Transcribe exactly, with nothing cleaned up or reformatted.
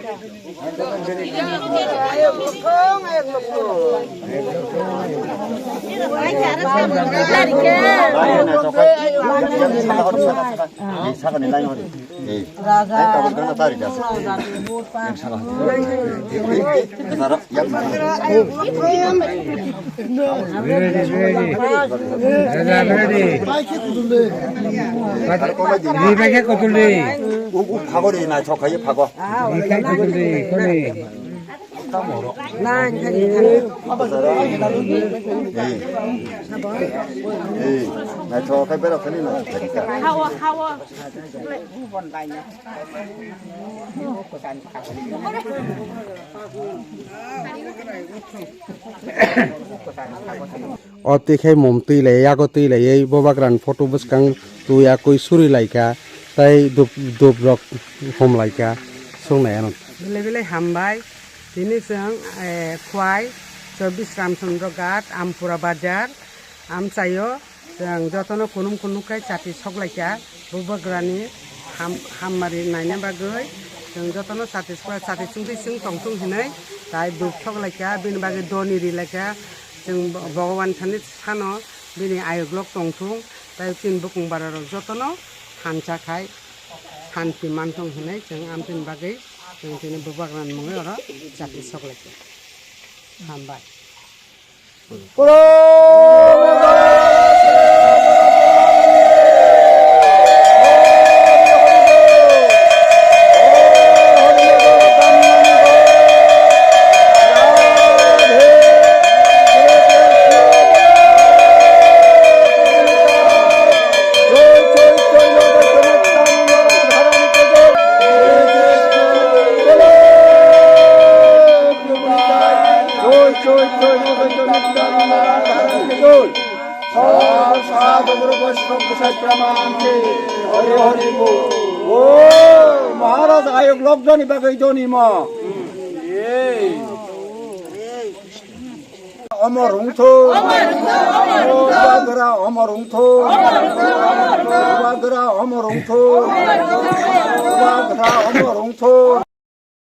Ready, ready. Raja, ready. Di bai khe kutul di. Uk, uk, phago di, naithok khai phago. Di khai kutul di, koni. Ei. Ei, naithok khai berok khani na. Hawa, hawa. O twi khai mom twi lai, yago twi lai, ei bobagrani photo bwskang twi akui suri lai kha, tei dup, dup rok hom lai kha, swngnai ano. Belai belai hambai, tini chwng, eh, Khwai, chobbish Ramchandra Ghat, Ampura Bazar, amchaio. Chwng jotono kunum kunum khe chati sok lai kha, bubagrani ham-, hammari naina bagwi. Chwng jotono chati sok, chati chwngtwi chwng tong thung hinwi tai dup sok lai kha, bini bagwi doni ri lai kha. Chwng Bo-, Bhogoban thani sano bini ayuk lok tong thung, tai chini bukung bara rok jotono thansa khai, shanti man thung hinwi chwng amtwini bagwi chwng tini bubagrani mungwi oro chati sok lai kha. Hambai. Maharaj ayuk lokjani bagwi doni ma. Omor wngthung. Bubagra omor wngthung. Bubagra omor wngthung. Bubagra omor wngthung.